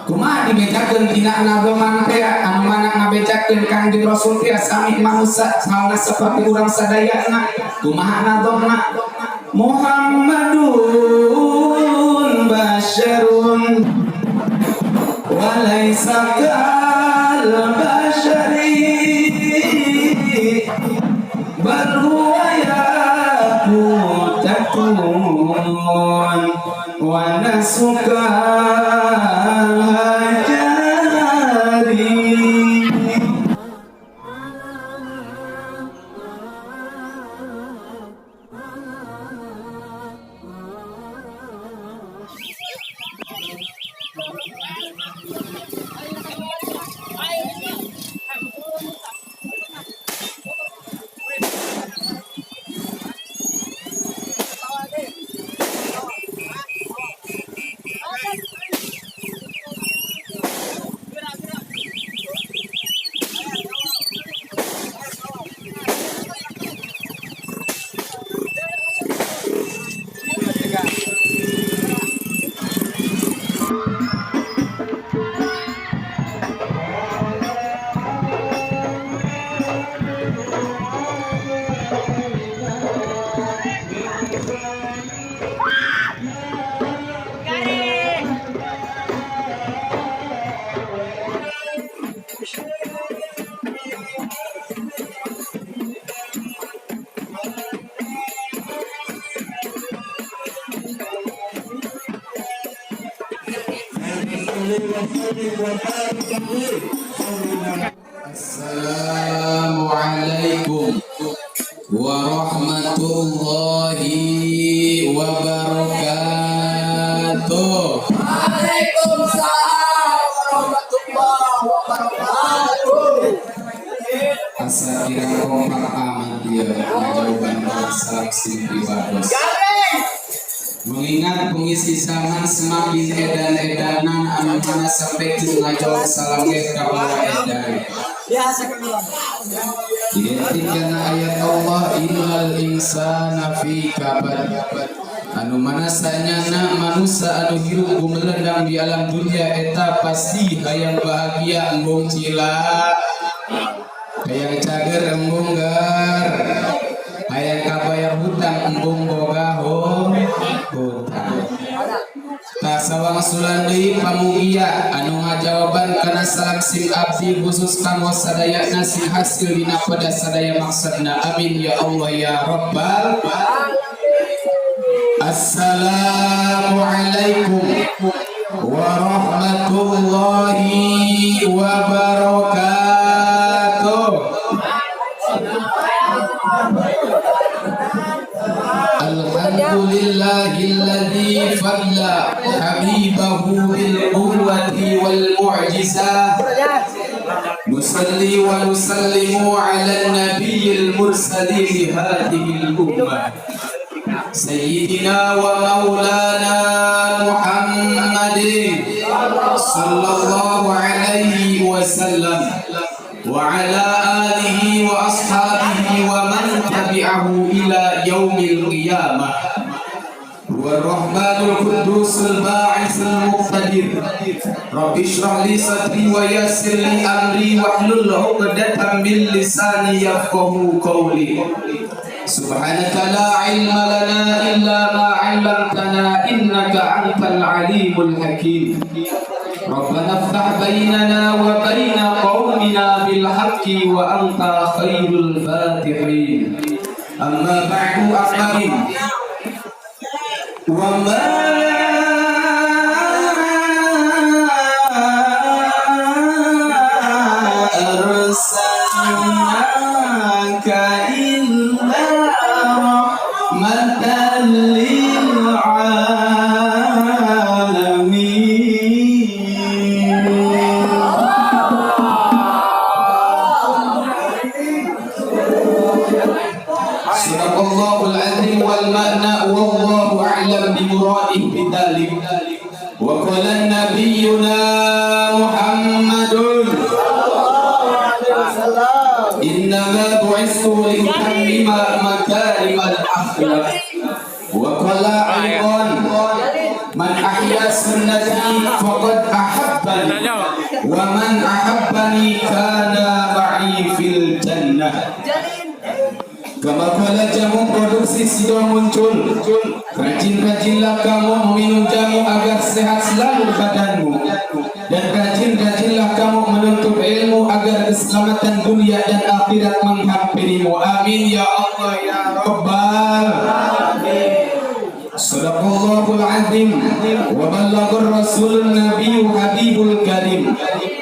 Kumaha dibejakeun dina nadoman teh, anu mana ngabejakeun Kangjeng Rasul teh sami manusia, halna seperti urang sadayana. Kumaha nadomna? Muhammadun basyarun walaysa kal basyari, bal huwa yaqutatun wa nasuka hajari. Assalamualaikum warahmatullahi wabarakatuh. Waalaikumsalam warahmatullahi wabarakatuh. Asa kirang kompak amat dia ngajawaban salam sim pribados. Mengingat pengisi zaman semakin edan-edanan, anu mana sampai ngajawab salam ge ka bawa edan. Biasa keluar. Identik kana ayat Allah, innal insana fi kabad, anu mana sanyana manusia anu hirup gumelendang di alam dunia eta pasti hayang bahagia, embung cilak, hayang cager, embung gar, hayang kabayar hutang, embung boga hutang. Tah, sawangsulan deui, pamugia anu ngajawaban kana salam sim abdi khusus kanggo sadayana sing hasil dina pada sadaya maksudna. Amin ya Allah ya rabbal. Assalamualaikum warahmatullahi wabarakatuh. Alhamdulillahilladzi fadla habibahu bil quwwati wal mu'jizah. Nusalli wa nusallimu ala nabiyyil mursalin li hadhihi al ummah, sayyidina wa maulana Muhammadin sallallahu alaihi wasallam wa ala alihi wa ashabihi wa man tabi'ahu ila yaumil qiyamah. هو الرحمن القدوس الباعث المقتدر. رب اشرح لي صدري ويسر لي أمري واحلل عقدة من لساني يفقهوا قولي. سبحانك لا علم لنا إلا ما علمتنا إنك أنت العليم الحكيم. ربنا افتح بيننا وبين قومنا بالحق وأنت خير الفاتحين. أما بعد، أقرب وما أرسلناك إلا رحمة للعالمين. صدق الله العظيم، والمعنى والله أعلم بمراده. ahabbani wa man ahabbani kana ma'i fil jannah. Kama qala, jamu produksi Sido Muncul. Rajin-rajinlah kamu meminum jamu agar sehat selalu badanmu. Dan rajin-rajinlah kamu menuntut ilmu agar keselamatan dunia dan akhirat menghampirimu. Amin ya Allah ya Rabbal. Sadaqallahul azim wa ballaghar rasulun nabiyyu habibul karim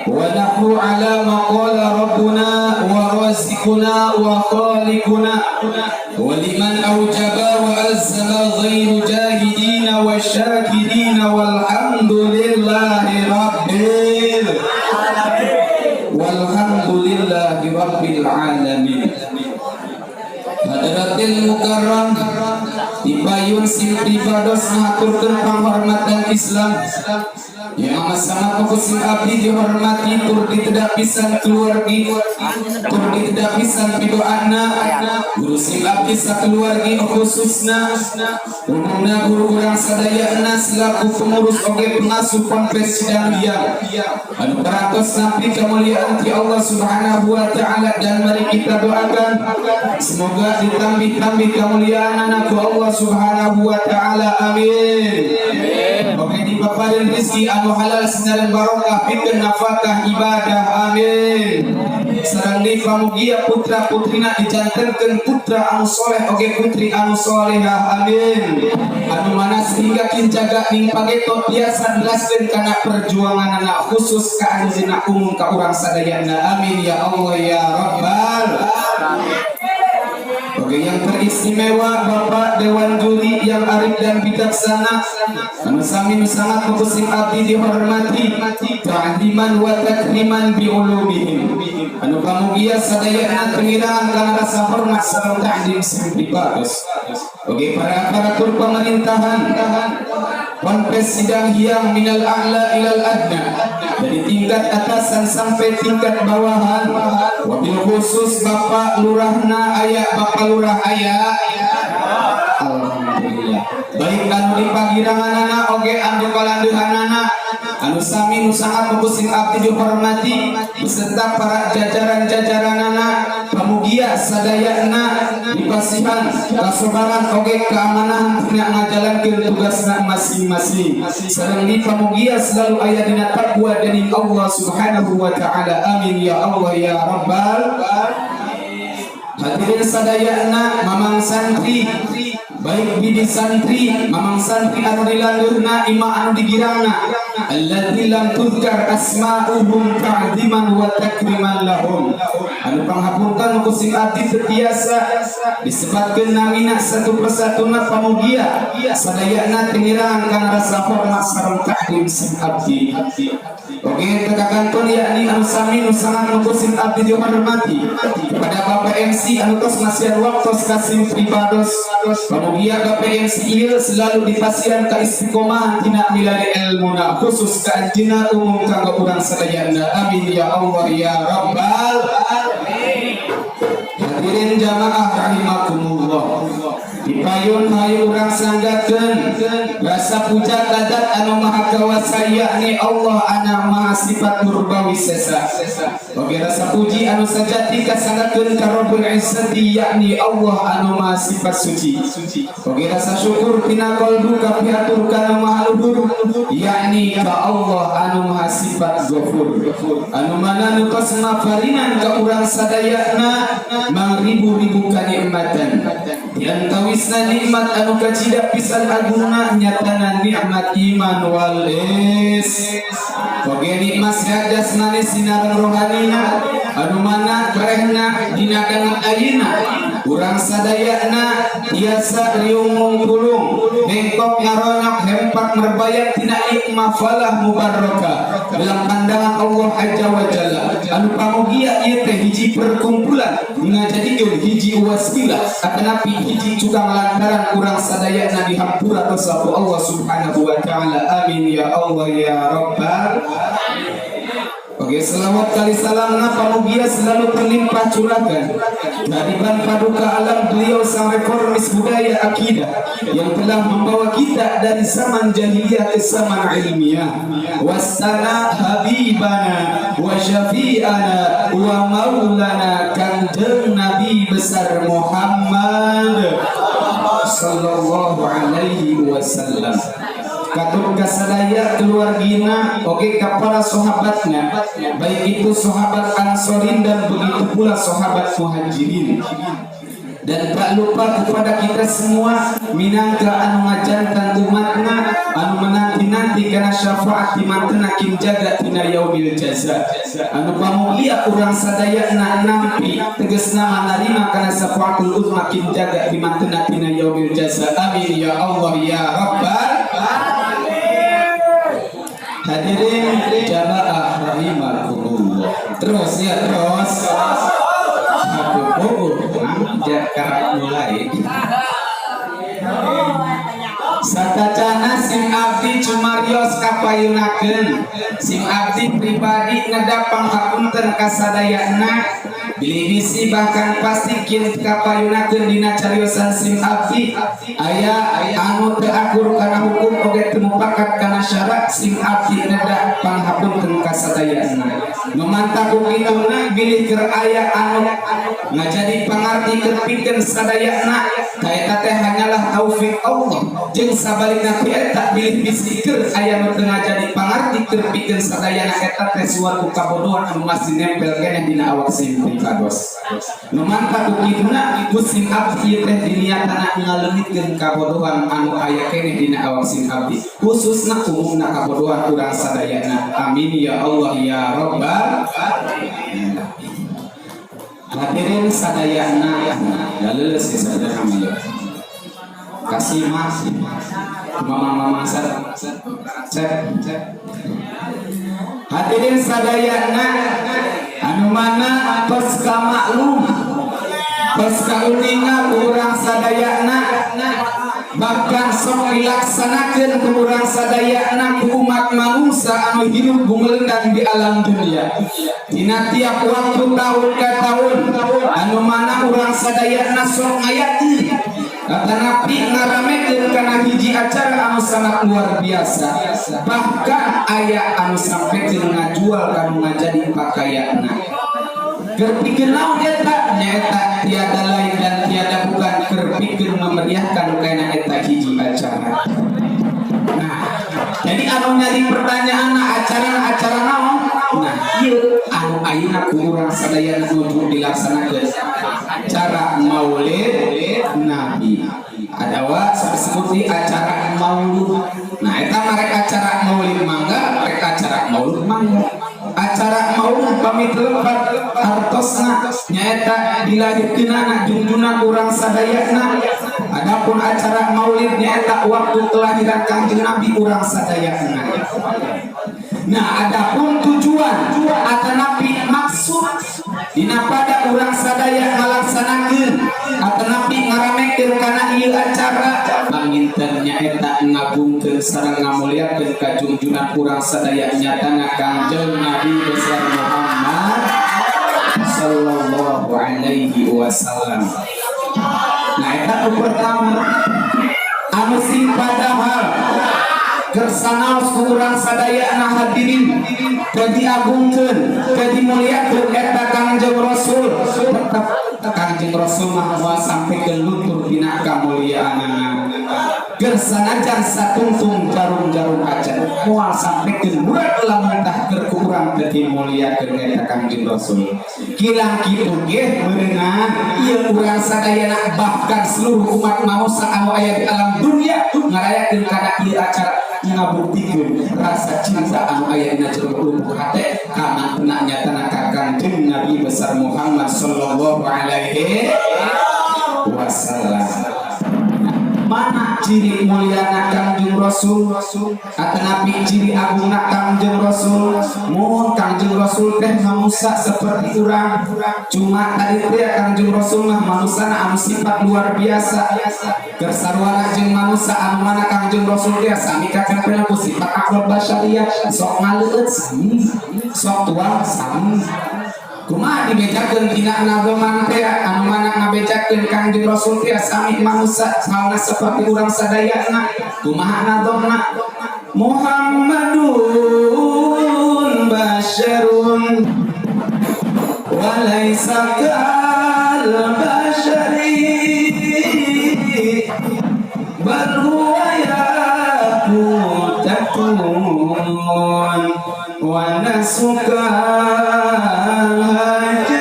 wa nahnu ala ma qala rabbuna wa raziquna wa khaliquna wa liman awjaba wa alzama ghairu jahidina wa syakirina, walhamdulillahi rabbil alamin. Hadratil mukarram, dipayun sim pribados ngahaturkeun panghormatan Islam yang amat sangat ku sim abdi dihormati tur ditedak pisan keluargi tur ditedak pisan pidoana guru sim abdi sakeluargi, khususna umumna guru urang sadayana selaku pengurus oge pengasuh Ponpes Sidang Hyang anu parantos nampi kemuliaan ti Allah Subhanahu wa taala, dan mari kita doakan semoga ditambih-tambih kemuliaan ku Allah Subhanahu wa taala. Amin. Oke, dipaparin rezeki anu halal sinareng barokah pikeun nafkah ibadah. Amin. Sareng di pamugia putra putrina dijantenkeun putra anu soleh oge putri anu solehah. Amin. Anu mana sehingga kinjaga ning pageto tiasa jelaskeun kana perjuangan anak khusus ka anjeunna, umum ka urang sadayana. Amin ya Allah ya Rabbal. Oke, yang teristimewa Bapak Dewan Juri yang arif dan bijaksana, anu sami nu sangat ku sim abdi dihormati ta'liman wa takriman bi ulumihim, anu pamugia sadayana tengirangan kana rasa hormat sareng ta'lim sim pribados. Oke, para aparatur pemerintahan Ponpes Sidang Hyang minal a'la ilal adna, dari tingkat atasan sampai tingkat bawahan, wabil khusus Bapak Lurahna. Aya Bapak Lurah? Aya, alhamdulillah. Baik anu di pagiranganana oge anu kalandeuhanana anu sami nu sangat ku sim abdi dihormati beserta para jajaran-jajaranana, pamugia sadayana dipasihan kasobaran oge keamanahan tina ngajalankeun tugasna masing-masing, sareng di pamugia selalu aya dina taqwa dening Allah Subhanahu wa taala. Amin ya Allah ya Rabbal. Hadirin sadayana, mamang santri, baik bidi santri, mamang santri anu dilandeurna, ima anu digirangna, allati lam tuzkar asma'uhum ta'ziman wa takriman lahum, anu panghapunten ku sim abdi teu tiasa disebatkeun namina satu persatuna, pamugia sadayana tengirangan kana rasa hormat sareng takrim sim abdi. Oke, tekakanton yakni anu sami nu sangat nu ku sim abdi dihormati kepada Bapak MC anu tos ngasihan waktos ka sim pribados, pamugia Bapak MC ieu selalu dipasihan ka istiqomah tina milari ilmuna khusus ka anjeunna, umum kanggo urang sadayana. Amin ya Allah ya Rabbal. Hadirin jamaah rahimakumullah, dipayun hayu urang sanggakeun rasa puja ka Zat anu maha kawasa, yakni Allah anu maha sifat murbawisesa. Oge rasa puji anu sajati kasanggakeun ka Rabbul Izzati, yakni Allah anu maha sifat suci. Oge rasa syukur tina kalbu kapihatur kana maha luhur, yakni ka Allah anu maha sifat Ghafur, anu mana nu tos ngafarinan ka urang sadayana mangribu-ribu kanikmatan. Di antawisna nikmat anu kacida pisan agungna nyatana nikmat iman wal is. Oge nikmat sehat jasmani sinareng rohanina, anu mana brehna dina danget ayeuna urang sadayana tiasa riung mungkulung, bengkok ngaronyok, hempak merbayat tina nikmah falah mubarokah dalam pandangan Allah Azza wa Jalla, anu pamugia ieu teh hiji perkumpulan ngajadikeun hiji wasilah atanapi hiji cukang lantaran urang sadayana dihampura dosa ku Allah Subhanahu wa taala. Amin ya Allah ya Rabbal. Oke, selawat kali salam pamugia selalu terlimpah curahkan kehadiran paduka alam beliau sang reformis budaya akidah yang telah membawa kita dari zaman jahiliyah ke zaman ilmiah, wasana habibana wa syafi'ana wa maulana Kanjeng Nabi besar Muhammad sallallahu alaihi wasallam, katur kasadaya keluargina, oke ka para sahabatnya, baik itu sahabat Ansorin dan begitu pula sahabat Muhajirin, dan tak lupa kepada kita semua minangka anu ngajantan umatna anu menanti-nanti karena syafaat di mantena kin jaga tina yaumil jaza, anu pamugia urang sadayana nampi, tegesna manarima kana syafaatul uzma kin jaga di mantena tina yaumil jaza. Amin ya Allah ya rabbal. Hadirin jamaah rahimakumullah. Terus ya, terus. Aku karak mulai. Satacana sing abdi cumarios kapayunakeun, sing abdi pribadi ngedap panghapunten kasadayana bilih bisi, bahkan pasti kin kapayunakeun dina cariosan sing abdi aya anu teu akur kana hukum oge teu mupakat kana syarat. Sing abdi ngedap panghapunten kasadayana. Nu mantak ku kituna, bilih keur aya anu ngajadi pangarti keur pikeun sadayana, ka eta teh hanyalah taufik Allah, jeung sabalikna ti eta, bilih bisi keur aya nu teu ngajadi pangarti keur pikeun sadayana, eta teh suatu kabodohan anu masih nempel keneh dina awak sing pribados. Nu mantak ku kituna, ku sing abdi ieu teh diniatana ngaleungitkeun kabodohan anu aya keneh dina awak sing abdi, khususna umumna kabodohan urang sadayana. Amin ya Allah ya rabbal. Hadirin sadayana, lalu sih sadayana mah kasih mas mama mama set set. Hadirin sadayana, anu mana tos kamaklum, tos kauninga ku urang sadayana, bahkan sok dilaksanakeun ku urang sadayana, ku umat manusia anu hidup gumelendang di alam dunia dina tiap waktu, tahun ke tahun, anu mana urang sadayana sok ngayakeun tetapi ngaramekeun kana hiji acara anu sangat luar biasa, bahkan aya anu sampekeun ngajual kanu ngajadi pakaianna. Keur pikeun naon eta? Nyaeta tiada lain dan tiada bukan keur pikeun memeriahkan kana eta hiji acara. Nah, jadi anu nyari pertanyaan acara-acara naon? Nah, ieu anu ayeuna ku urang sadayana nuju dilaksanakeun, acara Maulid Nabi. Adawa seperti acara maulud. Nah, eta marek acara maulid mangga, rek acara maulud mangga. Acara maulud pamit lepat hartosna nyaeta dilahirkeunana junjunan urang sadayana. Adapun acara maulid nyaeta waktu kelahiran Kangjeng Nabi urang sadayana. Nah, adapun tujuan atanapi maksud dina pada urang sadaya ngalaksanakeun atanapi ngaramekeun kana ieu acara, panginten nyaeta ngagungkeun sareng ngamuliakeun ka junjunan urang sadaya, nyatana Kangjeng Nabi besar Muhammad sallallahu alaihi wasallam. Nah, eta nu pertama, anu sing padahal kersanaos ku urang sadayana, hadirin, teu diagungkeun, teu dimuliakeun eta Kangjeng Rasul, tetep Kangjeng Rasul mah moal sampikeun luntur dina kamuliaanana. Keur sanajan satungtung jarum-jarum acan moal sampikeun murad lamun tah keur ku urang teu dimuliakeun eta Kangjeng Rasul. Kilang kitu ge meureunan ieu urang sadayana, bahkan seluruh umat manusia anu aya di alam dunia ngarayakeun kana ieu acara, ngabuktikeun rasa cinta anu aya dina jero lubuk hate ka mantena, nyatana ka Kangjeng Nabi besar Muhammad sallallahu alaihi wasallam. Mana ciri muliana Kangjeng Rasul atanapi ciri agungna Kangjeng Rasul? Mun Kangjeng Rasul teh manusia seperti urang, cuma tadi teh Kangjeng Rasul mah manusia anu sifat luar biasa. Keur sarua jeung manusia anu mana Kangjeng Rasul teh sami kakapel ku sifat akhlak basyariah, sok ngaleueut sami, sok tuang sami. Kumaha dibejakeun dina nagoman teh anu mana ngabejakeun Kangjeng Rasul teh sami manusia, halna seperti urang sadayana? Kumaha nagomna? Muhammadun basyarun walaysa kal basyari, bal huwa yaqutatun wa nasuka hajari.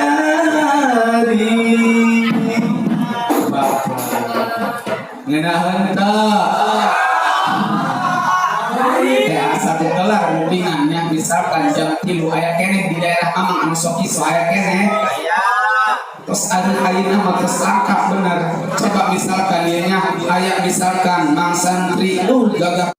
Bapak ngenaheun teu ya? Satu kelar ngupingannya. Misalkan jam 3 aya keneh di daerah Amang anu sok iso, aya keneh. Terus ada ayeuna mah terus lengkap bener. Coba misalkan ieu nya aya, misalkan mang santri gagah.